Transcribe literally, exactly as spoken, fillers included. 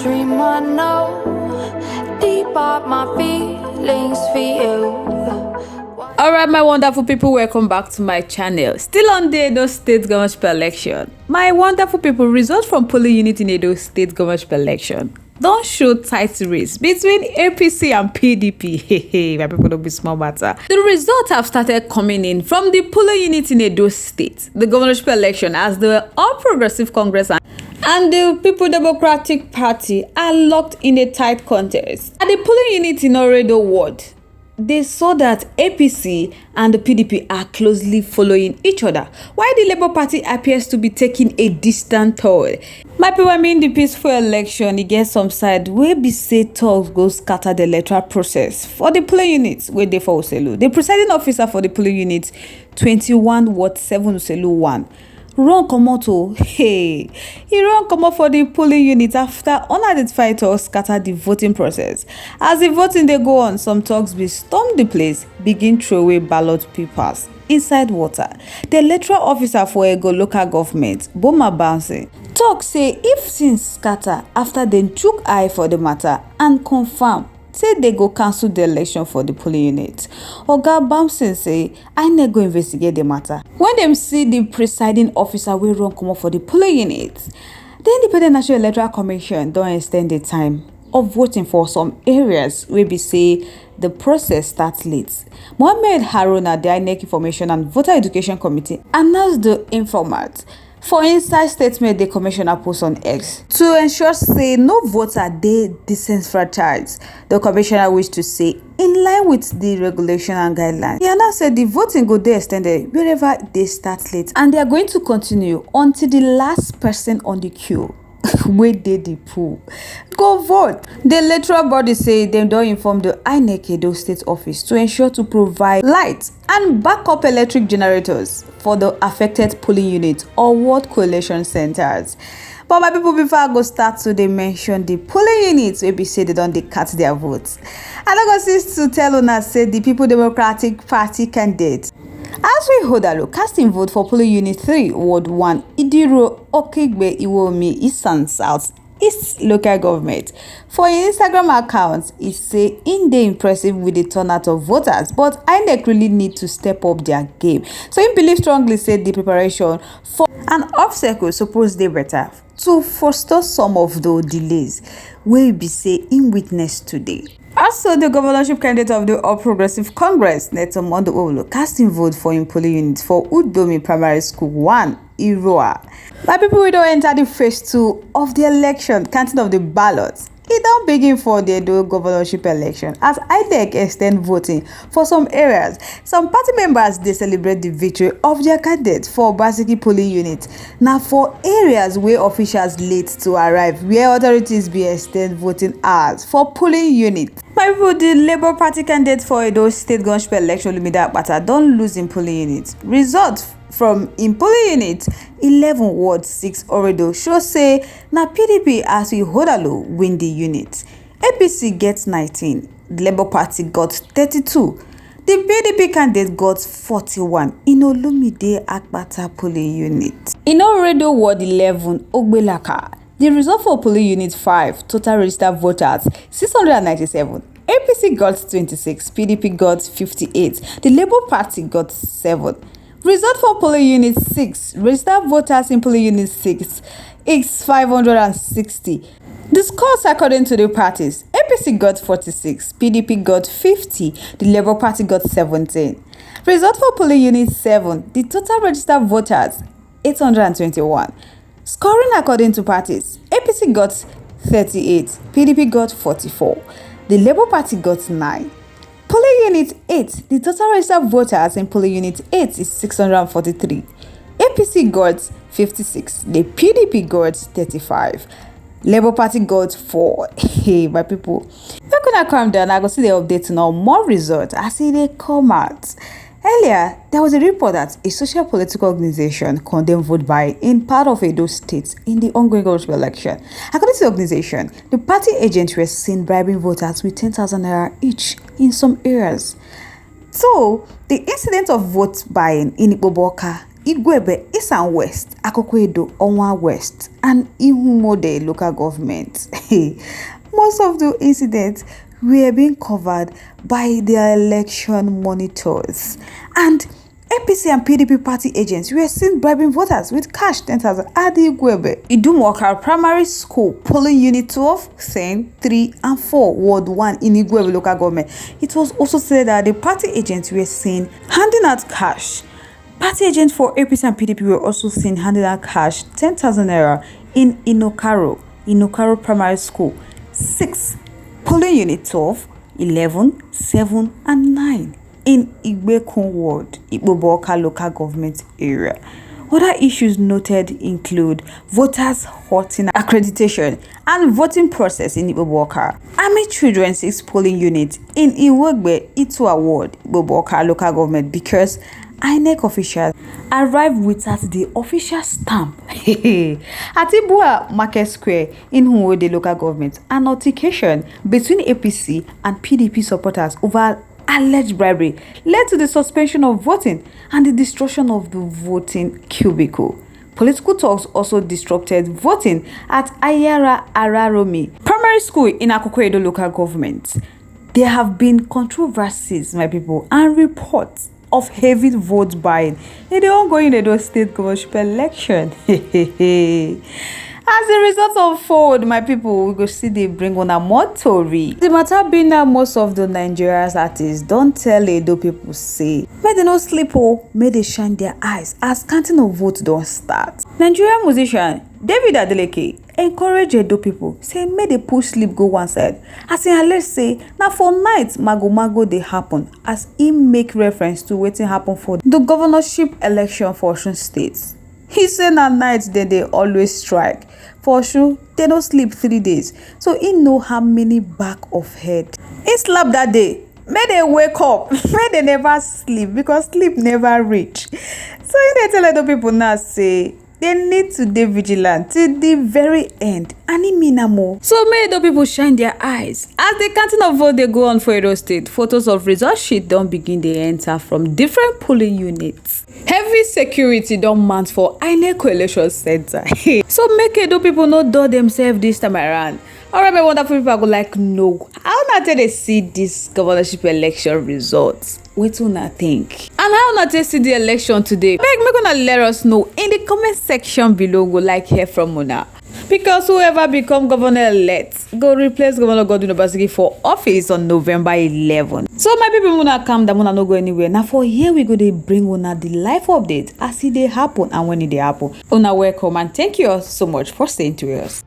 Dream I know, deep are my feelings for you. All right, my wonderful people, welcome back to my channel. Still on the Edo State governorship election. My wonderful people, results from polling unit in Edo State governorship election don show tight race between A P C and P D P. Hey, hey, my people, don't be small matter. The results have started coming in from the polling unit in Edo State, the governorship election, as the All Progressive Congress and, and the People Democratic Party are locked in a tight contest. At the polling unit in Oredo Ward, they saw that A P C and the P D P are closely following each other, while the Labour Party appears to be taking a distant toll. My people, I mean, the peaceful election, e get some side wey be say talks go scatter the electoral process for the polling unit wey dey for Oselu. The presiding officer for the polling unit twenty-one Ward seven Oselu one run comot o. Hey, he run comot for the polling unit after unidentified talks scatter the voting process. As the voting dey go on, some thugs bin storm the place, begin throw away ballot papers inside water. The electoral officer for Ego local government, Boma Bouncing, talk say if things scatter after dem chook eye for the matter and confirm say they go cancel the election for the polling unit. Oga Bamson say INEC go investigate the matter. When dem see the presiding officer wey run comot for the polling unit, the Independent National Electoral Commission don extend the time of voting for some areas wey be say the process start late. Mohammed Haruna, the INEC Information and Voter Education Committee, announced the informat for inside statement the commissioner post on X to ensure say no voter dey disenfranchised. The commissioner wish to say, in line with the regulation and guidelines, he announced say the voting go dey extended wherever they start late, and they are going to continue until the last person on the queue wey dey the pool go vote. The electoral body say dem don inform the INEC Edo State office to ensure to provide light and backup electric generators for the affected polling units or ward collation centers. But my people, before I go start to dey mention the polling units wey be say they don dey cast their votes, I no go cease to tell una say the People Democratic Party candidate Asri Hodalo cast im vote for polling unit three, ward one, Idiro Okigbe Iwomi, Isan South East local government. For im Instagram account, e say im dey impressive with the turnout of voters, but INEC really need to step up their game. So im believe strongly say the preparation for an obstacle suppose dey better to forestall some of the delays wey be say im witness today. Also, the governorship candidate of the All Progressive Congress, Neto Mondo Olo, cast im vote for im polling unit for Udomi Primary School one, Iroa. My people, we don enter the phase two of the election, counting of the ballots. E don begin for the Edo governorship election as INEC extend voting for some areas. Some party members dey celebrate the victory of their candidate for Obaseki polling unit. Na for areas wey officials late to arrive, where authorities bin extend voting hours for polling unit. My people, the Labour Party candidate for Edo State governorship election, Olumide Akpata, don lose im polling unit. Result from im polling unit eleven, ward six, Oredo, show say na PDP Asri Hodalo win the unit. APC get nineteen, the Labour Party got thirty-two, the PDP candidate got forty-one in Olumide Akpata polling unit. In Oredo, ward eleven, Ogbelaka, the result for polling unit five, total registered voters six hundred and ninety-seven, APC got twenty-six, PDP got fifty-eight, the Labour Party got seven. Result for polling unit six, registered voters in polling unit six is five hundred and sixty. The scores according to the parties: APC got forty-six, PDP got fifty, the Labour Party got seventeen. Result for polling unit seven, the total registered voters, eight hundred and twenty-one. Scoring according to parties: APC got thirty-eight, PDP got forty-four, the Labour Party got nine. Polling unit eight, the total registered voters in polling unit eight is six hundred and forty-three. APC got fifty-six, the PDP got thirty-five, Labour Party got four. Hey, my people, make una calm down. I go see the update now. More results as e dey come out. Earlier, there was a report that a social political organization condemned vote buying in part of Edo State in the ongoing governorship election. According to the organization, the party agents were seen bribing voters with ten thousand naira each in some areas. So, the incident of vote buying in Ikpoboka Igwebe, Esan West, Akoko Edo, Onwa West, and Ihumode local government. Most of the incidents were being covered by their election monitors, and A P C and P D P party agents were seen bribing voters with cash ten thousand at the Igwebe. Idumwaka Primary School, polling unit twelve, ten, three, and four, Ward one in Igwebe local government. It was also said that the party agents were seen handing out cash. Party agents for A P C and P D P were also seen handing out cash ten thousand naira in Inokaro, Inokaro Primary School, six, polling unit twelve, eleven, seven, and nine in Igbekun Ward, Ikpoboka local government area. Other issues noted include voters hoarding accreditation and voting process in Ikpoboka. Army Children six polling unit in Iwegbe, Itua Ward, Ikpoboka local government, because INEC officials arrived without the official stamp. At Ibua Market Square in Hunwode local government, an altercation between A P C and P D P supporters over alleged bribery led to the suspension of voting and the destruction of the voting cubicle. Political talks also disrupted voting at Ayara Araromi Primary School in Akoko Edo local government. There have been controversies, my people, and reports of heavy vote buying in the ongoing Edo State governorship election. As a result of fold, my people, we go see they bring on a more tori. The matter being that most of the Nigeria's artists don't tell Edo people say, may they no sleep, oh, may they shine their eyes as counting of votes don't start. Nigerian musician David Adeleke encourage Edo people say make they push sleep go one side, as he allege say na for night mago mago dey happen, as he make reference to wetin happen for the governorship election for Osun State. He say na night dem dey always strike for Osun, they no sleep three days, so he know how many back of head he slap that day. Make they wake up, make they never sleep, because sleep never reach. So he dey tell Edo people now say they need to dey vigilant till the very end, and he mean am o. So make Edo people shine their eyes as the counting of vote dey go on for Edo State. Photos of result sheet don begin dey enter from different polling units. Heavy security don mount for INECO election center. So make Edo people no dull themselves this time around. Alright, my wonderful people, I go like know how una take dey see this governorship election results. Wetin una think? And how una take see the election today? Beg make una let us know in the comment section below. Go like hear from una. Because whoever become governor elect go replace Governor Godwin Obaseki for office on November eleven. So my people, una calm down, una no go anywhere. Now for here we go dey bring una the life update as e dey happen and when e dey happen. Una welcome and thank you all so much for staying to us.